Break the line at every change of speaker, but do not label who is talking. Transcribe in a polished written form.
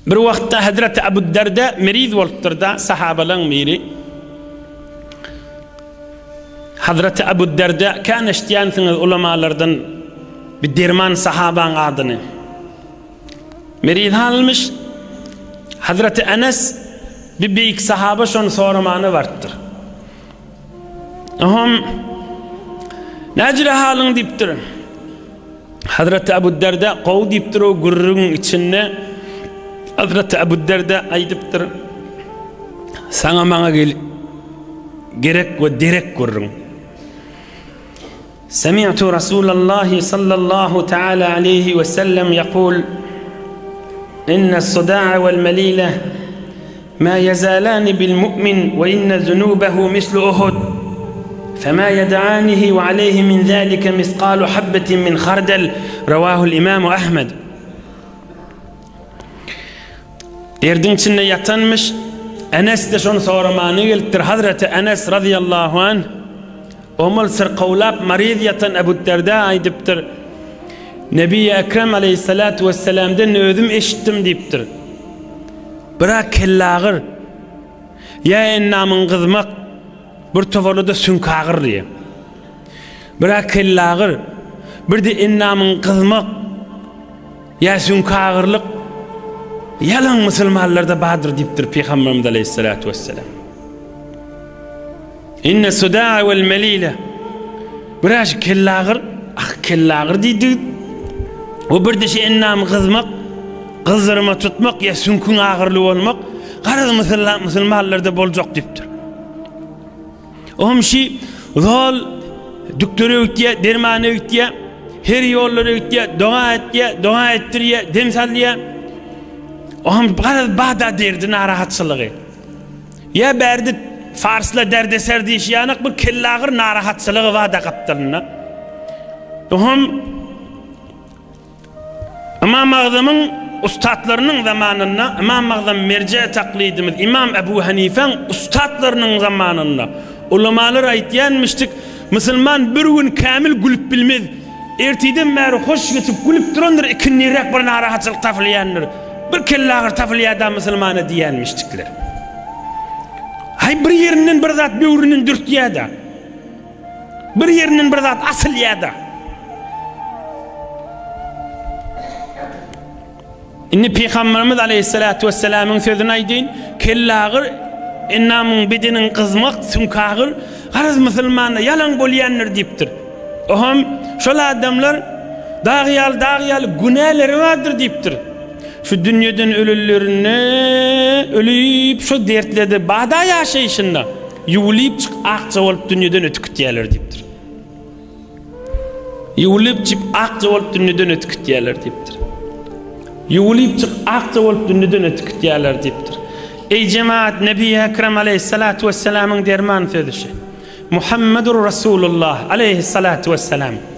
Bir wagtda Hazreti Abu Derda meriz bolupdyr-da, sahabalaň biri. Hazreti Abu Derda kän eşidýänsiňiz ulamalardan bir derman sahabaň adyny. Meriz halmyş. Hazreti Enes bir beýik sahaba şony soramana barypdyr. Ohm Näjire halyň diýipdir. Hazreti Abu Derda gowy diýipdir o gürrüň içinde. Hazreti Abu Derda aýdypdyr. Saňa maňa gel gerek we derek gürrüň. Semi'tu Rasulallahi sallallahu taala aleyhi we sellem yekul Inne suda'a vel melile ma yezalani bil mu'min we inne zunubehu mislu Uhud fema yed'anihi we aleyhi min zalike misqalu habbetin min khardal Ravahul Imamu Ahmed Derdiň içinde ýatanmyş Enes de şony soramana gelipdir Hazreti Enes radiyallahu anh Omal syrkawlap maryz ýatan Ebu Derda aýdypdyr, Nebi Ekrem aleýhissalatu wessalamden özüm eşitdim diýipdir. Bir-ä kellagyr, ýa endamyň gyzmak, bir toparda-da süňkagyr diýýär. Bir-ä kellagyr, bir-de endamyň gyzmak, ýa süňkagyrlyk ýalan musulmanlarda bardyr diýipdir Pygamberimiz aleýhissalatu wessalam. Inne sudaa wel melile. Biraz kellagyr, ah kellagyr diýdik. O bir dişi endamy gyzmak, gyzdyrma tutmak ýa süňküň agyrly bolmak garaz musulmanlarda boljak diýipdir. Omşy zol dükdere gitýär, dermana gitýär, her ýollara gitýär, doga etýär, doga etdirýär, dem salýar. Ohm garaz bada derdi narahatçylygy. Ýa bärde farslar derdeser diýişi ýanak bir kellagyr narahatçylygy bada gapdalynda. Ohm Ymam Agzamyň ussatlarynyň zamanynda, Ymam Agzam merje taklidimiz Ymam Ebu Hanifäň ussatlarynyň zamanynda ulamalar aýtýanmyşdyk, musulman bir gün kämil gülüp bilmez. Ertiden bäri hoş geçip gülüp durandyr, ikindiräk bir narahatçylyk tapylýandyr. Bir kellagyr tapylýar-da musulmana diýýänmişdikler. Haý bir ýerinden bir zat böwründen dürtýär-de. Bir ýerinden bir zat asylýar-da. Indi Pygamberimiz aleýhissalatu wessalamyň sözüni aýdaýyn, Kellagyr, endamyň, bedeniň gyzmak, süňkagyr, garaz musulmanda ýalan bolýandyr diýipdir. Ohem şol adamlar dag ýaly, dag ýaly günäleri bardyr diýipdir. Şu dünýeden ölenlerinde ölüp şo dertlerde bada ýaşaýşynda Ýuwulyp çyk akja bolup dünýeden ötüp gitýärler diýipdir. Ýuwulyp çyk akja bolup dünýeden ötüp gitýärler diýipdir. Ýuwulyp çyk akja bolup dünýeden ötüp gitýärler diýipdir. Eý jemaat Nebi Ekrem aleýhissalatu wessalamyň derman sözü şu. Muhammedur Rasulullah aleýhissalatu wessalam.